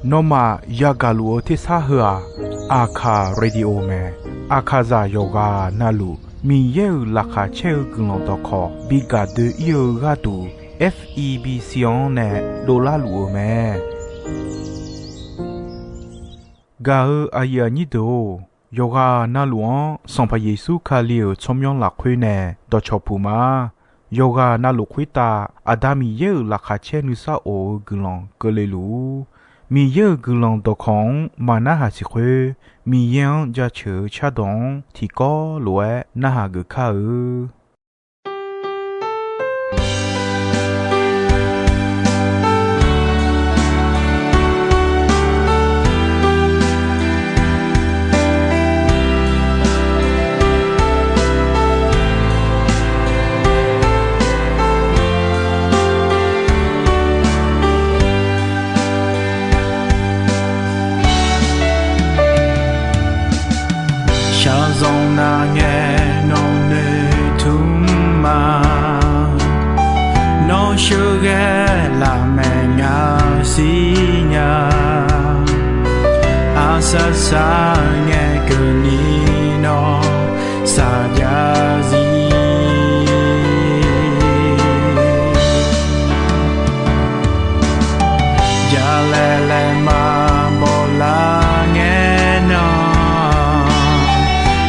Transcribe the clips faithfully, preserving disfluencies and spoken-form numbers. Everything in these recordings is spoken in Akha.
Nawmaf yagaq luf-eu tersar heu-aq, Aqkaq Radio mae. Aqkaqzaq yawqghaq navluf Miqyaer-euq laqkhaq caer-eu guiqlanq dawqkawq bi gaq doe-ir-eu gharduq, F E B C-anr nae dovlar luf-eu mae. Gaq-eu aqyuif aqnyir deuq-or, yawqghaq navluf-anr Sanqpaq Yeqsur Kali-euq tsawrmyanr lafkhoer nae dawqcawq puq ma. Yawqghaq navluf khoertav Aqda Miqyaer-euq laqkhaq caer nuisar of-eu guiqlanq keuvle luf-ur. Miqyaer-euq guiqlanq dawqkawq-anr maqnarhaq siq khoer, Miqyaer-anr jaceuq-eu cardawq-anr tiqkawv lof-aer narhaq geuf kar-eu. Shaqzanq nar ngae nawq noeqtmq ma. Nawr sheuqghae lafmaeq ngaq siqnya. Aqsar sar ngae keuvni nawr saqjav zir. Jalaeq laeq maqbaw lar ngae nan,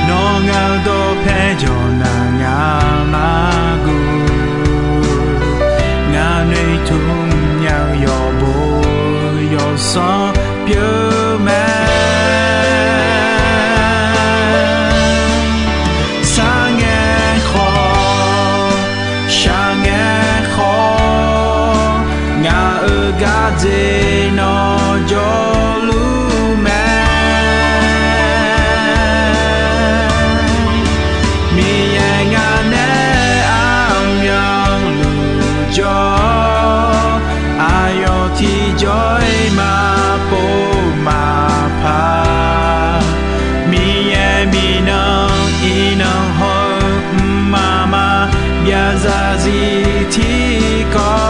nawr ngaq-eu dawqpae jawq nar ngaq-anr guv. Ngaq noeqtmq nya-eu yawqbo yawqsanr pyeuf mae. Sar ngae khawf, shaq ngae khawf, ngaq-euq gardzer nawr jawrluf mae. Miqyaer ngaq nae armyanluf jawr, aqyawf tiqjawr-iq maqpov maqpar. Miqyaer miqnan iqnan hawr-eu mqmaq maqbyav zarzir tiqkawv.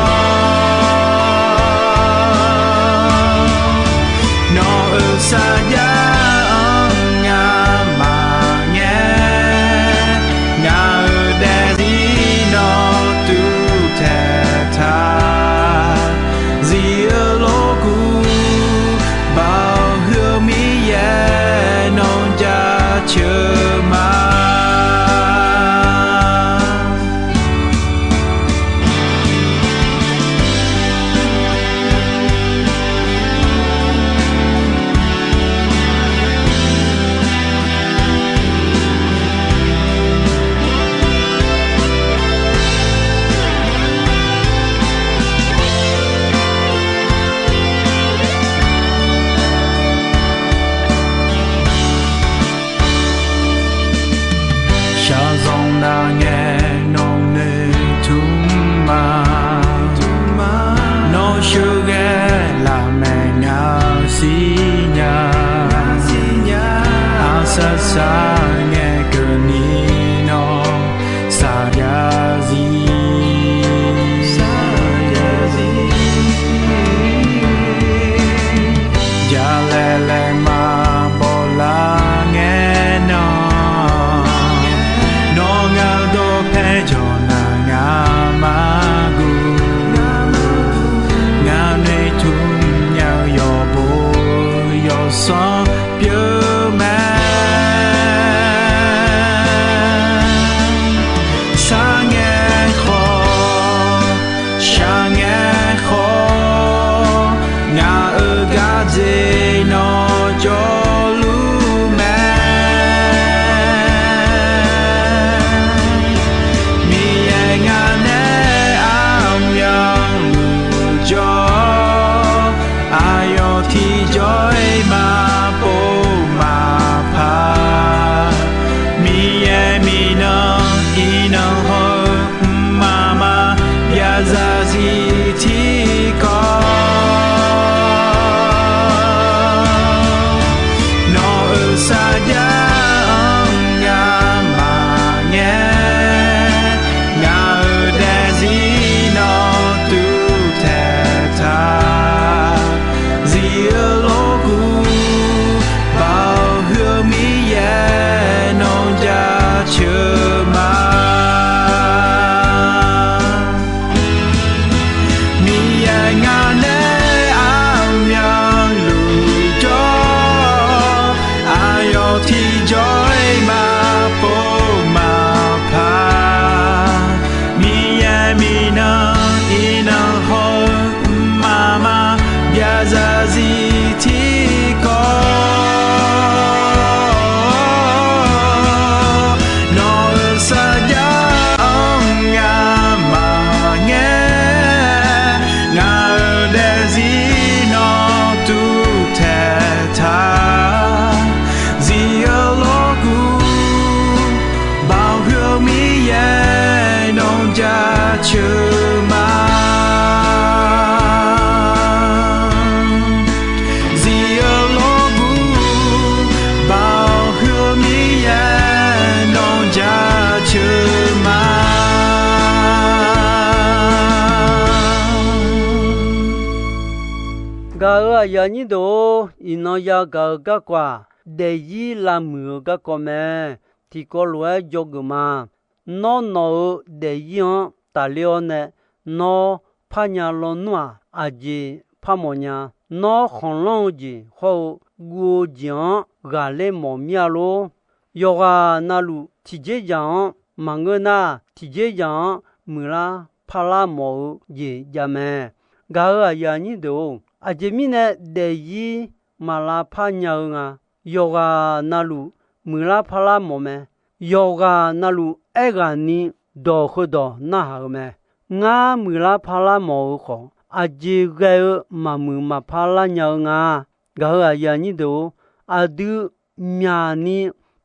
Aqyuif aqnyir deuq-or, iqnan yagaq-eu garkawv-aq, daefzir lavmuiq-eu garkawv mae. Tiqkawv lof-aer dzawgeuf ma. Nawr nawq-euq daefzir-anr tafler-awr nae, nawr parnya lawnmr-aq, aqjeq parmawf nya. Nawr khanqlanr-eu jeq hawr-eu guv-eu jeq-anr ghaqler mawf mir-a lor. Yawqghaq navluf tiqjerzaq-anr maqngeur nar, tiqjerzaq-anr muiqlar parlar mawf-eu jeq jav mae. Gaq-euq aqyuif aqnyir deuq-or, aqjeq mirnae daefzir maq lavpar nya-eu nga. Yawqghaq navluf muiqlar parlar mawf mae. Yawqghaq navluf aerghaqni dawq heudawq narhaq-eu mae. Ngar muiqlar parlar mawf-eu khawf, aqjeq ghae-eu maqmuiq maqpar lar nya-eu nga. Gaq-euq aqyuif aqnyir deuq-or, aqdui myaqni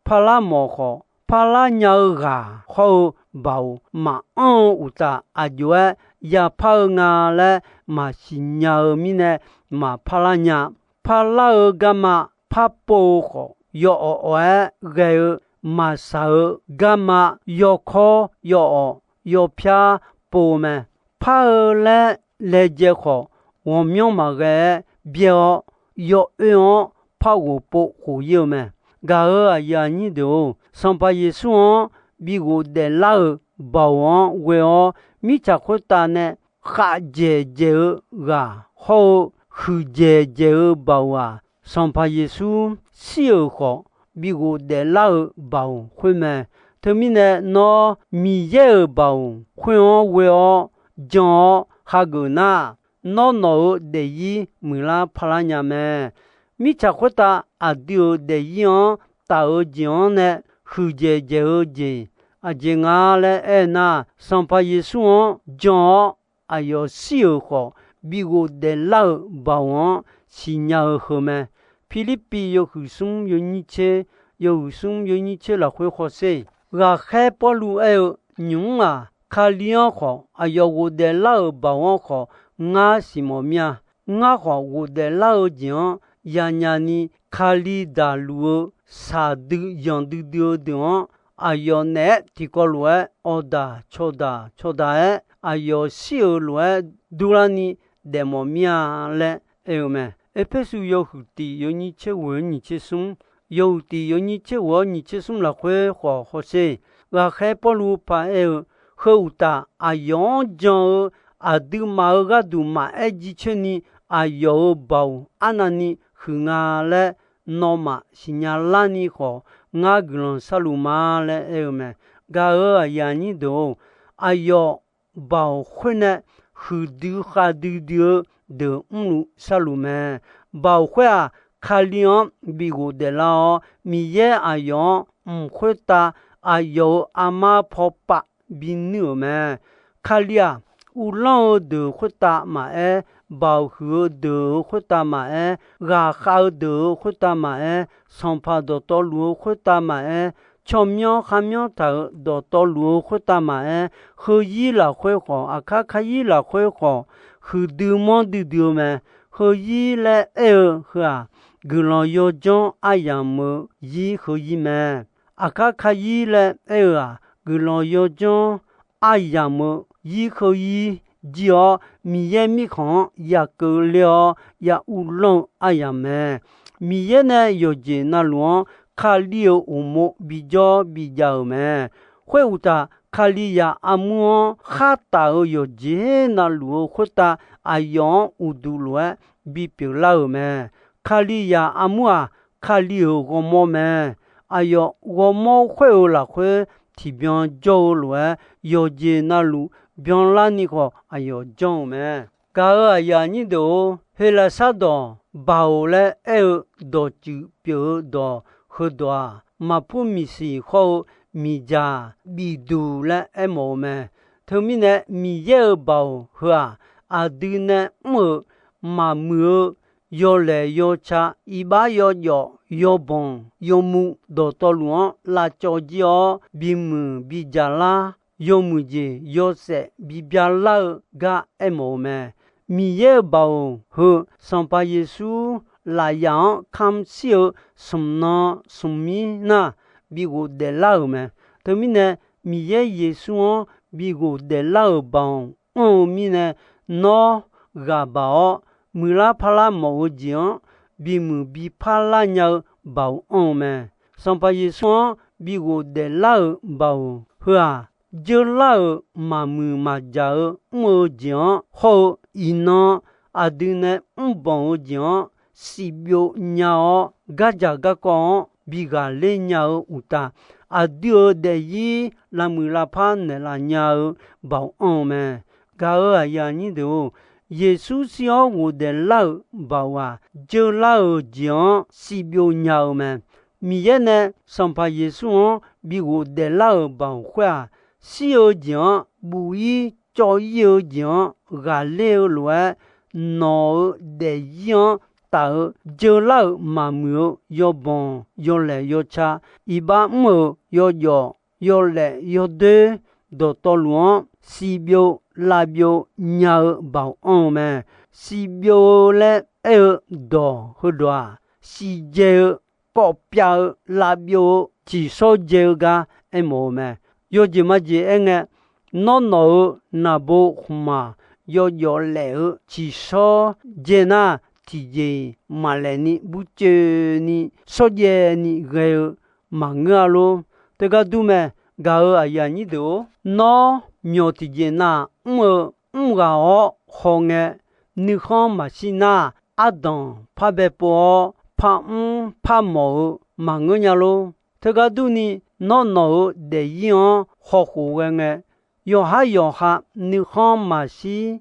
parlar mawf khawf, parlar nya-eu ghaq hawr-eu baoq maqanr-eu uqtaf, aqjox-aer yapar-eu nga laer maqsiq nya-eu mirnae maqpar lar nya. Parlar-eu garma parpov-eu khawf, yawawq awq-aer ghae-eu maqsaq-eu garma yawkawr yawawq yawpyar pov-eu mae. Par-eu laer laejae khawf, ghawqmyanr maqghae-aer byaer-awr, yawoer-anr par ghof pov khof ir-eu mae. Gaq-euq aqyuif aqnyir deuq-or, Sanqpaq Yeqsur-anr bi ghofdaef lar-euq baoq-anr ghoe-awr, mirtsaq khoertav nae khavdzaeq dzaeq-eu ghaq hawr-eu huiqdzaeq dzaeq-eu baoq-aq, Sanqpaq Yeqsur shir-euq khawf bi ghofdaef lar-eu baoq khoer mae. Teumirnae nawr Miqyaer-euq baoq khoer-anr ghoe-awr jan-awr hageuf nar, nawr nawq-euq daefzir muiqlar parlar nya mae. Mirtsaq khoertav aqdui-euq daefzir-anr taf-eu jeq-anr nae huiqdzaeq dzaeq-eu jeq aqjeq nga laer aernar, Sanqpaq Yeqsur-anr jan-awr aqyawf shir-euq khawf bi ghofdaef lar-euq baoq-anr siqnya-eu heu mae. Pirlirpiv yawhuiq smr yawnyir tser, yawhuiq smr yawnyir tser lafkhoer hawsher, ghaqkhaer Pawrluv aer-eu, nymq-mr-aq, Kali-anr khawf aqyawf ghofdaef lar-euq baoq-anr khawf ngar siqmawf mir-a. Ngar khawf ghofdaef lar-eu jeq-anr yanyani Kali daqluf-eu shaqdui yanqdui dui-eu deuq-anr aqyawf naeq-aer tiqkawv lof-aer awqdaq cawqdaq cawqdaq-aer aqyawf shir-euq lof-aer durlarni daefmawf mir-a laer aer-eu mae. Erpersu yawhuiq tiq yawnyir tser ghoeq-anr nyiq tser smr, yawhuiq tiq yawnyir tser ghoeq-awr nyiq tser smr lafkhoer khawf hawsher, ghaqkhaer Pawrluv paq aer-eu, heu uqtaf aqyawf-anr jan-eu aqduimaf-euq gharduq maqaer jircoer ni aqyawf-euq baoq arnavni huiq nga laer nawmaf siqnya larni khawf, ngar guiqlanq sharluf ma laer aer-eu mae. Gaq-euq aqyuif aqnyir deuq-or, aqyawf baoq khoer nae huiqdui khavdui dui-eu deuq mrluf sharluf mae. Baoq khoer-aq, Kali-anr bi ghofdaef lar-awr, Miqyaer aqyawf-anr mq khoertav aqyawf-euq armar paw pav binuir-euq mae. Kali-aq, uvlanr-eu deuq khoertav maqaer, baoq huiq-eu deuq-euq khoertav maqaer, ghaqkhav-eu deuq-euq khoertav maqaer, sanqpaq dawqtawvluf-eu khoertav maqaer, tsawrmyanr kharmyanr taq-euq dawqtawvluf-eu khoertav maqaer, heuzir lafkhoer khawf, aqkar karzir lafkhoer khawf, huiqdui manrdui dui-eu mae. Heuzir laer aer-eu heu-aq, guiqlanq yawdzanr aryamq-eu zir heuzir mae. Aqkar karzir laer aer-eu-aq, guiqlanq yawdzanr aryamq-eu zir heuzir jir-awr, Miqyaer mirkhanq-anr yakeuvler-awr ya uvlanr-eu aryamq mae. Miqyaer nae yawqjeq navluf-anr Kali-euq uqmov bijawr bijav-euq mae. Khoeruqtaf, Kalizaq armur-anr khartaf-euq yawqjeq navluf-eu khoertav aqyawf-anr uqduq lof-aer bipyeuf lar-euq mae. Kalizaq armur-aq, Kali-euq ghawrmawr mae. Aqyawf ghawrmawr khoer-euq lafkhoer tiqbyan jawr-eu lof-aer, yawqjeq navluf byanlarni khawf aqyawf janr-euq mae. Gaq-euq aqyuif aqnyir deuq-or, Heqlaqsar dawq baoq laer aer-eu dawqtsuif pyeuf-eu dawq heudawq-aq, maqpur miqsiq hawr-eu miqdzaq bifduq laer aermawf-eu mae. Teumirnae, Miqyaer-euq baoq heu-aq, aqdui nae mr-euq maqmuiq-eu yawlaeq yawca, iqbax yawjawf, yawbanq yawmuiq dawqtawvluf-anr lavcawv jir-awr, bimuiq bidzaq lar, yawmuiq jeq yawshaef bibya lar-eu gar aermawf-eu mae. Miqyaer-euq baoq heu, Sanqpaq Yeqsur lafyaq-anr kamq shir-eu smq nan smq mir nar, bi ghofdaef lar-euq mae. Teumirnae, Miqyaer Yeqsur-anr bi ghofdaef lar-euq baoq anr-eu mirnae, nawr ghaq baq-awr muiqlar parlar mawf-eu jeq-anr bimuiq bipar lar nya-eu baoq anr-eu mae. Sanqpaq Yeqsur-anr bi ghofdaef lar-euq baoq heu-aq, jeurlar-euq maqmuiq maqjaq-eu mr-eu jeq-anr hawr-eu, iqnan aqdui nae mrbanq-eu jeq-anr sivbyov nya-awr, gardzaq garkawv-anr bi ghaqler nya-eu uqtaf, aqdui-euq daefzir lavmuiq lavpar naeqlaf nya-eu baoq anr-eu mae. Gaq-euq aqyuif aqnyir deuq-or, Yeqsur shir-awr ghofdaef lar-euq baoq-aq, jeurlar-euq jeq-anr sivbyov nya-eu mae. Miqyaer nae Sanqpaq Yeqsur-anr bi ghofdaef lar-euq baoq khoer-aq, shir-eu jeq-anr buv-ir cawv-ir-eu jeq-anr ghaqler-eu lof-aer, nawq-euq daefzir-anr taf-eu jeurlar-euq maqmuiq-eu yawbanq yawlaeq yawca, iqbax mr-euq yawjawf yawlaeq yawdoer dawqtawvluf-anr sivbyov lavbyov nya-eu baoq anr-eu mae. Sivbyov-eu laer aer-eu dawq heudawq-aq, siqdzae-eu, kawvpyav-eu, lavbyov-eu, ciqshawr dzae-eu gar aermawf-eu mae. Yawjeq majeq aerngae, nawr nawq-euq naqbo khmqmaq yawjawf laef-eu ciqshawr dzae nar, tiqjeq-iq maqlaeq ni burcoeni shawrdzaeni ghae-eu maqngeur-a lor. Teugar dur mae. Gaq-euq aqyuif aqnyir deuq-or, nawr myawq tiqjeq nav mr-eu mr ghaq-awr hawngae, nuikhanr maqshir nar, ardanq par bae pov-awr parmr parmawf-eu maqngeur nya lor. Teugar durni, nawr nawq-euq daefzir-anr hawkhof ghae ngae, yawqhar yawqha nuikhanr maqshir,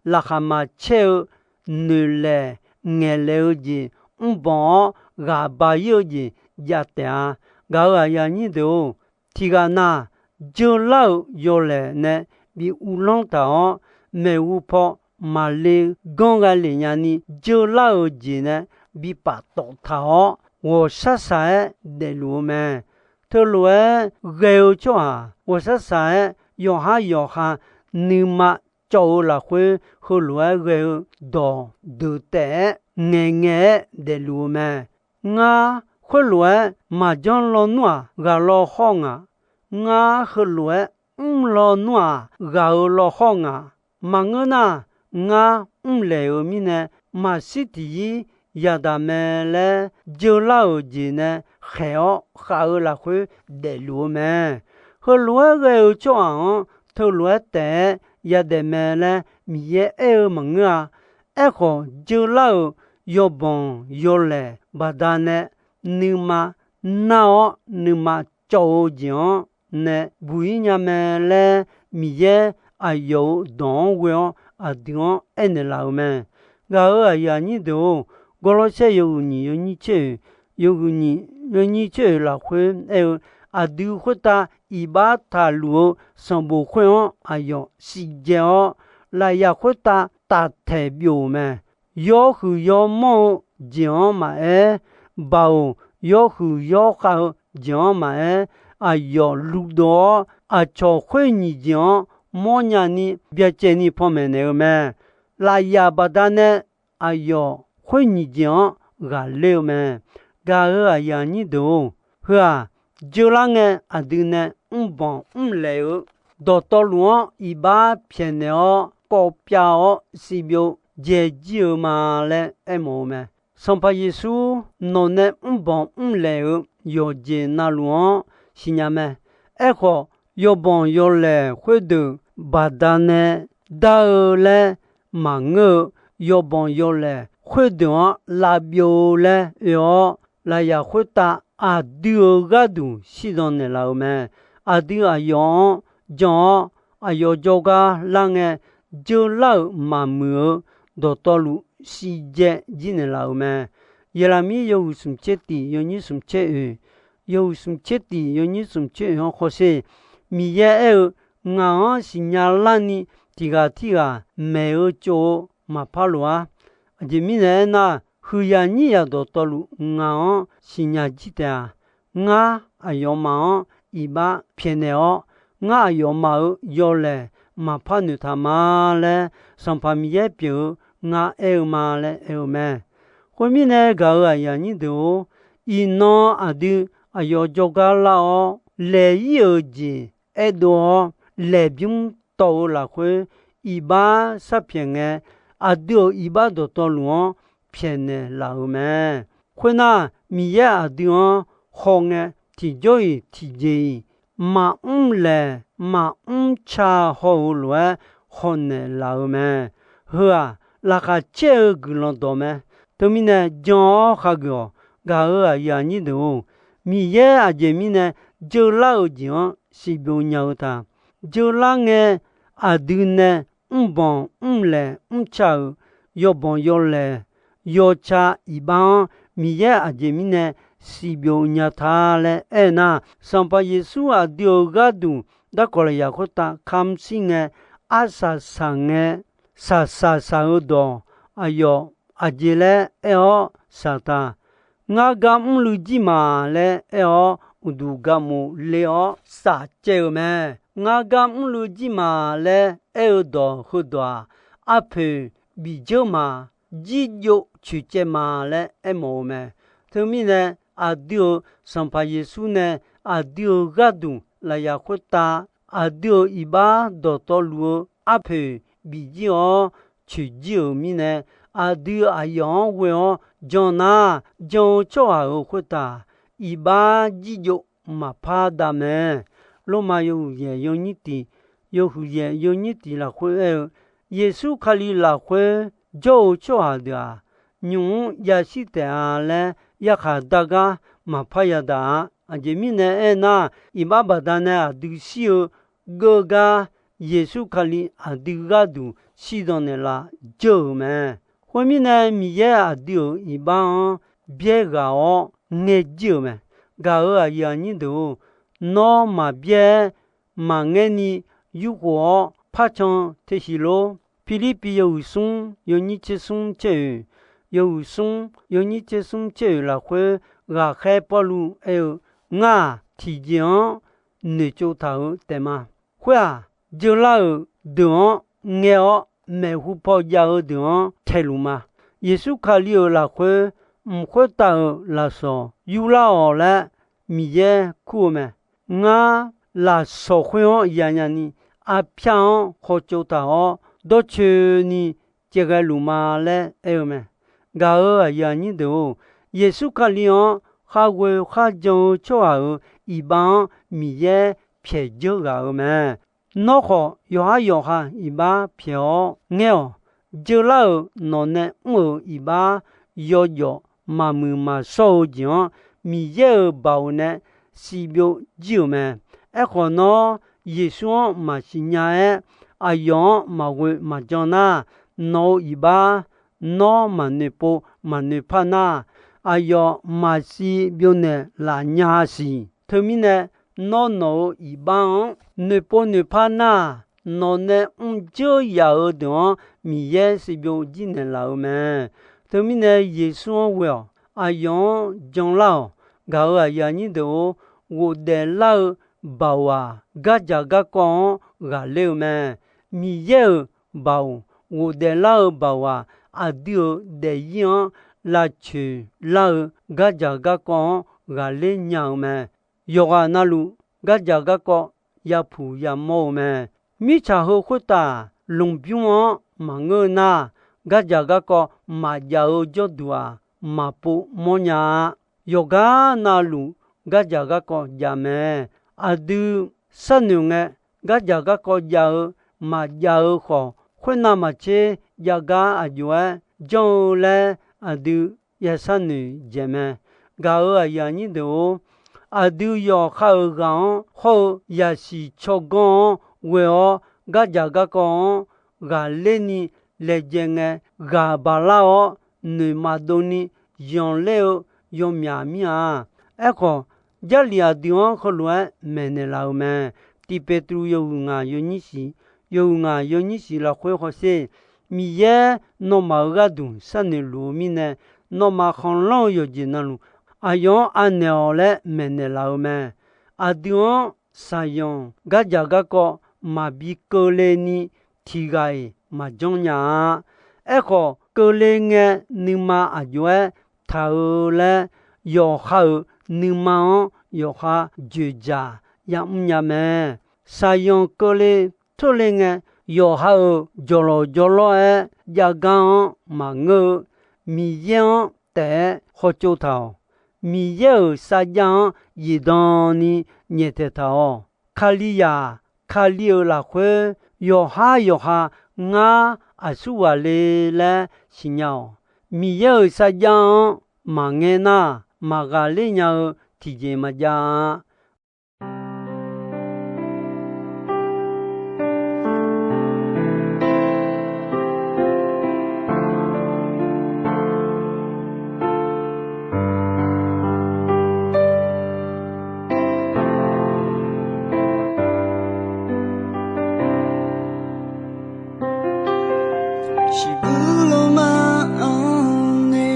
laqkhaq maqcaer-eu noeqlaeq ngaeqlaeq-eu jeq mrbanq-awr ghaq ba-ir-eu jeq jav taef-a. Gaq-euq aqyuif aqnyir deuq-or, tiqghaq nav jeurlar-euq yawlaeq nae bi uvlanr taq-awr, maeqhu paw maqle ganr gha lef nyani jeurlar-euq jeq nae bi paftawf taq-awr, ghawqshaq shaq-aer daefluf-eu mae. Teulof-aer ghae-eu tsawrhaq, ghawqshaq shaq-aer yawqhar yawqha nuima cawv-eu lafkhoer, heulof-aer ghae-eu dawq deuq taef-aer ngaeqngaeq-aer daefluf-eu mae. Ngar khoerlof-aer maqjanr lawnmr-aq, ghaq law hawr ngaq. Ngar heulof-aer mr lawnmr-aq, ghaq-euq law hawr ngaq. Maqngeur nar, ngar mrlaeq-euq mirnae, maqshir tiqzir yadaq mae laer, jeurlar-euq jeq nae khaeq-awr khav-eu lafkhoer daefluf-eu mae. Heulof-aer ghae-eu tsawrhaq-anr teulof-aer taef-aer yadaef mae laer Miqyaer aer-eu maqngeur-a. Aerkhawf, jeurlar-euq yawbanq yawlaeq baqdanae nuima nar-awr, nuima cawv-eu jeq-anr nae buq-ir nya mae laer, Miqyaer aqyawf-euq dawq-anr ghoe-awr aqdui-anr aernaeq laf-euq mae. Gaq-euq aqyuif aqnyir deuq-or, Gawrlawrsaer yawhuiq nyiq yawnyir tser oeq, yawhuiq nyiq yawnyir tser oeq lafkhoer aer-eu, aqdui khoertav iqbax taqluf-eu sanqbof khoer-anr aqyawf siqdzae-awr, lafyaq khoertav taftaeq byov-euq mae. Yawhuiq yawmanr-eu jeq-anr maqaer, baoq yawhuiq yawkhav-eu jeq-anr maqaer, aqyawf luvdov-awr, aqcawq khoer nyiq jeq-anr mawrnya ni byacaevni panmaeq naeq-eu mae. Lafyaq baqdanae aqyawf khoer nyiq jeq-anr ghaqler-eu mae. Gaq-euq aqyuif aqnyir deuq-or, heu-aq, jeurlar ngae aqdui nae mrbanq mrlaeq-eu dawqtawvluf-anr iqbax pyaeqnaeq-awr, kawvpyav-awr siqbyov dzaejir-eu ma laer aermawf-eu mae. Sanqpaq Yeqsur nawq nae mrbanq mrlaeq-eu yawqjeq navluf-anr siqnya mae. Aerkhawf, yawbanq yawlaeq khoerdeuq baqdanae dar-eu laer maqngeur-eu, yawbanq yawlaeq khoerdeuq-anr lavbyov-eu laer oe-awr, lafyaq khoertav aqdui-euq gharduq shirdan naeqlaf-euq mae. Aqdui aqyawf-anr jan-awr, aqyawf jawrgar lar ngae, jeurlar-euq maqmuiq-eu dawqtawvluf siqdzae jir naeqlaf-euq mae. Yeqlaqmir yawhuiq smq tser tiq yawnyir smq tser oeq, yawhuiq smq tser tiq yawnyir smq tser oeq-anr hawsher. Miqyaer aer-eu, ngaq-anr siqnya larni tiq ghaq tirghaq maeq-eu tsov-eu maqpar loq-ar. Aqjeq mirnae aernar, huiqyaq nyiryaq dawqtawvluf ngaq-anr siqnya jir taef-a. Ngar aqyawfmaf-anr iqbax pyaeqnaeq-awr, ngar aqyawfmaf-euq yawlaeq maqpar noeqtaq ma laer, Sanqpaq Miqyaer pyeuf-eu ngar aer-eu ma laer aer-eu mae. Khoermirnae gaq-euq aqyuif aqnyir deuq-or, iqnan aqdui aqyawf jawrgar lar-awr, laeq-ir-euq jeq aerdov-awr, laeqbymr tawv-eu lafkhoer iqbax sharpyaeq ngae, aqdui-euq iqbax dawqtawvluf-anr pyaeqnaeq laf-euq mae. Khoernar, Miqyaer aqdui-anr hawngae, tiqjawr-iq tiqjeq-iq maqmr laeq maqmr ca haw-euq lof-aer hawnaeq laf-euq mae. Heu-aq, laqkhaq caer-eu guiqlanq dawq mae. Teumirnae jan-awr khageuf-awq. Gaq-euq aqyuif aqnyir deuq-or, Miqyaer aqjeq mirnae jeurlar-euq jeq-anr siqbyov nya-eu ta. Jeurlar ngae, aqdui nae mrbanq mrlaeq mrca-euq yawbanq yawlaeq yawca iqbax-anr Miqyaer aqjeq mirnae siqbyov nya ta laer aernar, Sanqpaq Yeqsur aqdui-euq gharduq darkawq lafyaq khoertav kamq shir ngae, arsaq saq ngae, saqsaq saq-eu dawq aqyawf aqjeq laer aer-awr saq ta. Ngar gar mrluiv jir ma laer aer-awr, uqduq garmof le-awr saf caev-euq mae. Ngar gar mrluiv jir ma laer aer-eu dawq heudawq-aq, arpoeq bif dzeur ma, jirjov coeqcaev ma laer aermawf-eu mae. Teumirnae, aqdui-euq Sanqpaq Yeqsur nae aqdui-euq gharduq lafyaq khoertav, aqdui-euq iqbax dawqtawvluf-eu arpoeq bif jir-awr coeq jir-euq mirnae, aqdui aqyawf-anr ghoe-awr jan nar, jan-eu tsawrhaq-euq khoertav iqbax jirjov maqpar dav mae. Lormav yawhuiq yaeq yawnyir tiq, yawhuiq yaeq yawnyir tiq lafkhoer aer-eu, Yeqsur Kali lafkhoer jawr-eu tsawrhaq deuq-aq, nymq-mr yashir taef-a laer yarkhaq dar gar maqpar yadaq-a. Aqjeq mirnae aernar, iqbax baqdanae aqdui shir-eu geuv gar, Yeqsur Kali aqdui gharduq shirdan naeqlaf dzeur-euq mae. Khoermirnae, Miqyaer aqdui-euq iqbax-anr byaer ghaq-awr ngaejir-euq mae. Gaq-euq aqyuif aqnyir deuq-or, nawr maqbyaer-aer maqngaer ni yurkhof-awr parcan tesiq lor. Pirlirpiv yawhuiq smr yawnyir tser smr caer-oeq, yawhuiq smr yawnyir tser smr caer-oeq lafkhoer ghaqkhaer Pawrluv aer-eu, Ngar-aq, tiqjeq-anr noeqtsov taq-euq taef ma. Khoer-aq, jeurlar-euq deuq-anr ngae-awr, maeqhu paw jav-eu deuq-anr taeluf ma. Yeqsur Kali-euq lafkhoer mq khoertav-euq lafsawq yurlar-awq laer Miqyaer kur-eu mae. Ngar lafsawq khoer-anr yanya ni, arpyar-anr hawtsov taq-awr, dawrcoeni caevghae luf ma laer aer-eu mae. Gaq-euq aqyuif aqnyir deuq-or, Yeqsur Kali-anr kharghoe kharjan-eu tsawrhaq-euq iqbax-anr Miqyaer pyaeq dzeur ghaq-euq mae. Nawr khawf, yawqhar yawqha iqbax pyaeq-awr ngaer-awq. Jeurlar-euq nawq nae mr-euq iqbax yawjawf maqmuiq maqshawr-eu jeq-anr Miqyaer-euq baoq nae siqbyov jir-euq mae. Aerkhawf, nawr Yeqsur-anr maqsiq nya-aer, aqyawf-anr maqghoe maqjan nar, nawq-euq iqbax nawr maqnoeqpov maqnoeqpar nar, aqyawf maqsiq byovnaeq laf nya-a siq. Teumirnae, nawr nawq-euq iqbax-anr noeqpov noeqpar nar, nawq nae mrdzeur yaf-euq deuq-anr Miqyaer siqbyov jir naeqlaf-euq mae. Teumirnae, Yeqsur-anr ghoe-awq. Aqyawf-anr janlar-awq. Gaq-euq aqyuif aqnyir deuq-or, ghofdaef lar-eu baoq-aq, gardzaq garkawv-anr ghaqler-eu mae. Miqyaer-euq baoq, ghofdaef lar-eu baoq-aq, aqdui-euq daefzir-anr lavcoeq lar-eu gardzaq garkawv-anr ghaqler nya-eu mae. Yawqghaq navluf gardzaq garkawv yapuq yamawr-eu mae. Mirtsaq heu khoertav lmqbymr-anr maqngeur nar, gardzaq garkawv maqjav-eu jawrduq-aq, maqpov mawrnya-a. Yawqgar navluf gardzaq garkawv jav mae. Aqdui sharnoeq ngae, gardzaq garkawv jav-eu maqjav-eu khawf, khoernav maqtser jav gar aqjox-aer janr-eu laer aqdui ya sharnoeq dzaeq mae. Gaq-euq aqyuif aqnyir deuq-or, aqdui yawqha-euq ghaq-anr hawr-eu yasiq tsawrganr-anr ghoe-awr, gardzaq garkawv-anr ghaqler ni laejae ngae, ghaq baq lar-awr noeq maqdov ni yanqler-eu yawmyaq mir-a. Aerkhawf, Jarlif aqdui-anr heulof-aer maeqnaeq laf-euq mae. Tiq Peqtruv yawhuiq ngaq yawnyir shiq, yawhuiq ngaq yawnyir shiq lafkhoer hawsher, Miqyaer nawmaf-euq gharduq sharnoeq luf-eu mirnae, nawmaf khanqlanr-eu yawqjeq navluf, aqyawf-anr anaeq-awq laer maeqnaeq laf-euq mae. Aqdui-anr saqyanq gardzaq garkawv maqbi keuvle ni tiq ghaq-iq maqjanr nya-a. Aerkhawf, keuvle ngae nuima aqjox-aer taq-eu laer, yawqha-euq nuima-anr yawqha dzoeqdzaq yamr nya mae. Saqyanq keuvle teurle ngae, yawqha-euq jawqlawq jawrlawr-aer jav gar-anr maqngeur-eu, Miqyaer-anr taef-aer hawtsov taq-awq. Miqyaer-euq sarjax-anr zifdan ni nyaeftaeq taq-awq. Kalizaq, Kali-euq lafkhoer yawqhar yawqha ngar aqsur ghaq le laer siqnya-awq. Miqyaer-euq sarjax-anr maqngae nar, maqghaqler nya-eu tiqjeq maqjav-a. Shiqbuq lawma-anr nae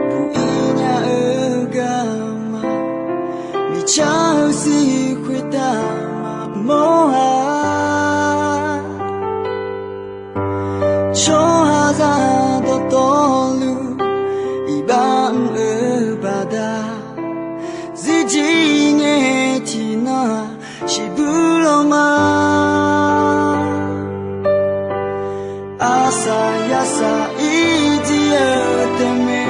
buq-ir nya-eu garma, miqcar-eu siq khoertav maqmawr-a. Tsawrhaqzaq dawqtawvluf iqbax mr-eu baqda, zirjir ngae tiqnan-aq, shiqbuq lawma, arsaq yarsaq ir jir-eu taef mae.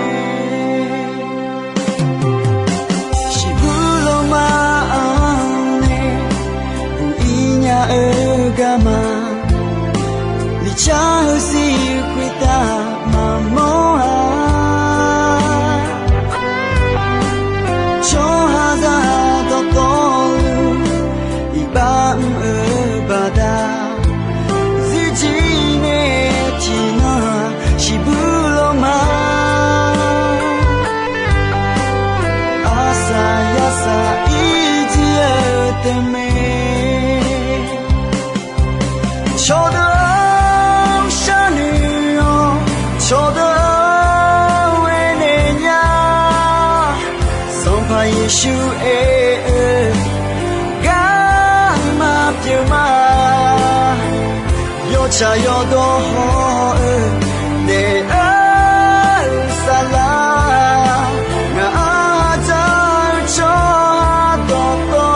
Shiqbuq lawma-anr nae buq-ir nya-eu garma, miqcar-eu siq khoertav maqmawr-a. Tsawrhaqzaq dawqtawvluf iqbax mr-eu baqda, zirjir ngae tiqnan-aq, shiqbuq lawma, arsaq yarsaq ir jir-eu taef mae. Cawqdeuq-or, sharnoeq-awr, cawqdeuq-or, aernaeq nya. Sanqpaq Yeqsur aer-eu, garma pyeuf ma. Yawtsaq yawdawr haw-eu daef-eu saflar, ngaq-anr dzaq-eu tsawrhaq dawqtawv,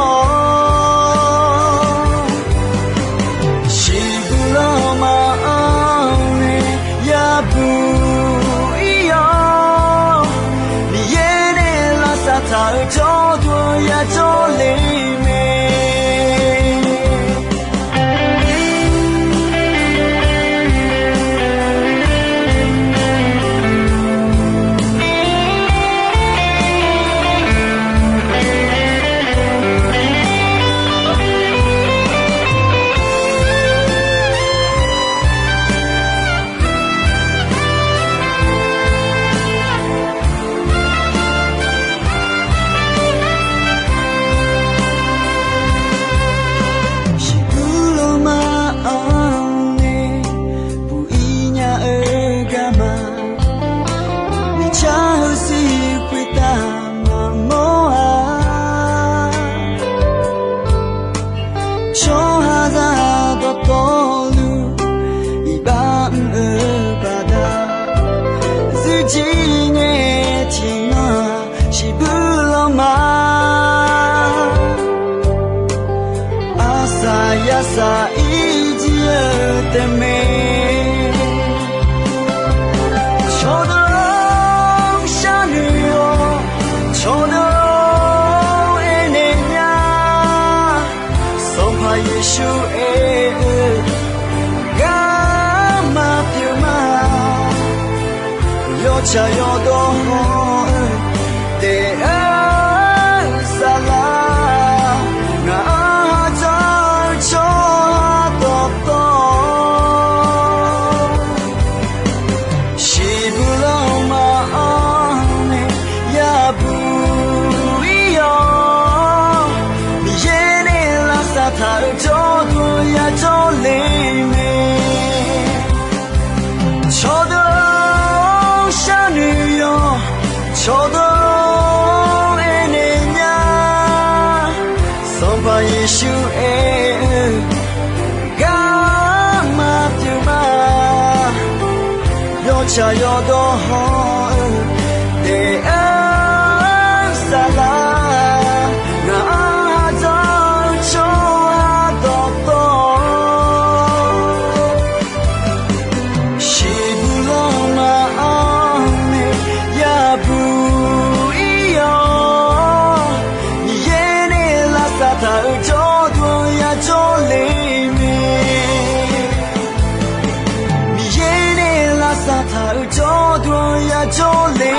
shiqbuq lawma-anr nae yabuq-ir-awr, Miqyaer nae lavsav taq-euq jawrduq yajawr le mae. Shiqbuq lawma-anr nae buq-ir nya-eu garma, miqcar-eu siq khoertav maqmawr-a. Tsawrhaqzaq dawqtawvluf iqbax mr-eu baqda, zirjir ngae tiqnan-aq, shiqbuq lawma, arsaq yarsaq ir jir-eu taef mae. Cawqdeuq-or, sharnoeq-awr, cawqdeuq-or, aernaeq nya. Sanqpaq Yeqsur aer-eu, garma pyeuf ma. Yawtsaq yawdawr haw-eu daef-eu saflar, ngaq-anr dzaq-eu tsawrhaq dawqtawv, shiqbuq lawma-anr nae yabuq-ir-awr, Miqyaer nae lavsav taq-euq jawrduq yajawr le mae. Cawqdeuq-or, sharnoeq-awr, cawqdeuq-or, aernaeq nya. Sanqpaq Yeqsur aer-eu, garma pyeuf ma. Yawtsaq yawdawr haw-eu daef-eu saflar, ngaq-anr dzaq-eu tsawrhaq dawqtawv, jawrle.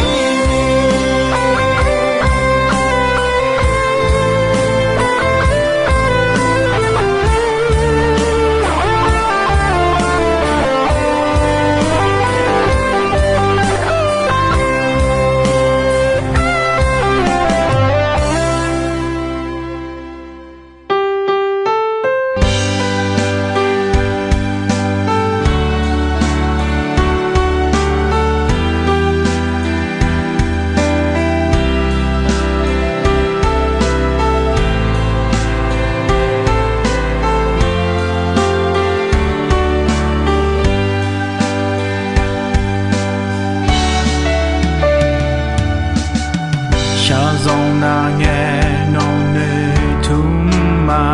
Shaqzanq nar ngae nawq noeqtmq ma.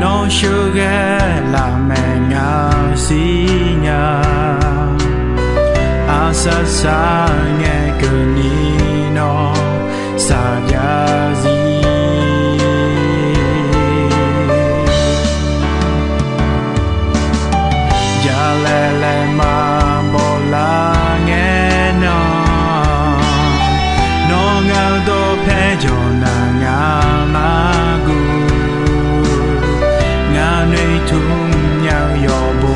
Nawr sheuqghae lafmaeq nga siqnya. Arsaq saq ngae keuvni nawr saqjav zir. Jalaeq laeqma bawlar ngae nan, nawr ngaq-eu dawqpae jawq nar ngaq nar guv. Ngaq noeqtmq nya-eu yawqbo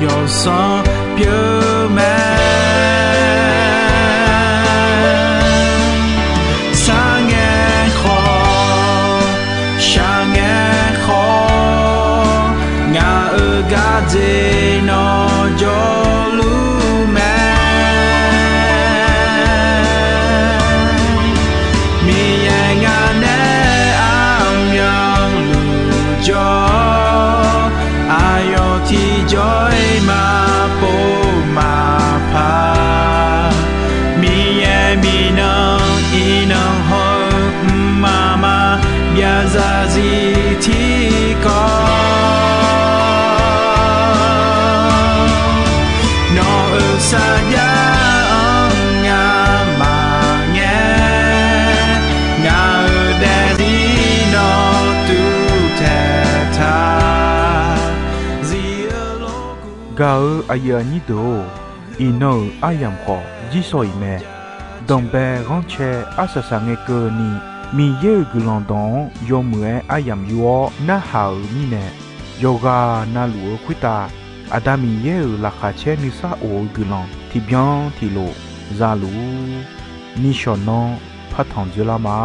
yawsanr pyeuf mae. Sarngae khawf, shaqngae khawf, ngaq-euq gardzer nawr jawrluf mae. Miqyaer ngaq nae armyanluf jawr, aqyawf tiqjawr-iq maqpov maqpar. Miqyaer miqnan iqnan haw-eu mqmaq maqbyav zarzir tiqkawv, nawq-euq sarjax-anr ngamaf ngae, ngaq-euq daefzir nawr tuv taeq taq. Zif-eu lof gaq-eu aqyuif aqnyir deuq-or, iqnan-euq aryamq khawf jirsawq iq mae. Danqbae ghanrcae arsaq saq ngae keuvni, Miqyaer-euq guiqlanq dawq-anr yawmuiq-aer aryamq yur-awr narhaq-euq mirnae, yawqghaq navluf-eu khoertav Aqda Miqyaer-euq laqkhaq caer nuisar of-eu guiqlanq tiqbyan tiqlof za luf-ur. Nishawq nanr partanq dzoerlar ma.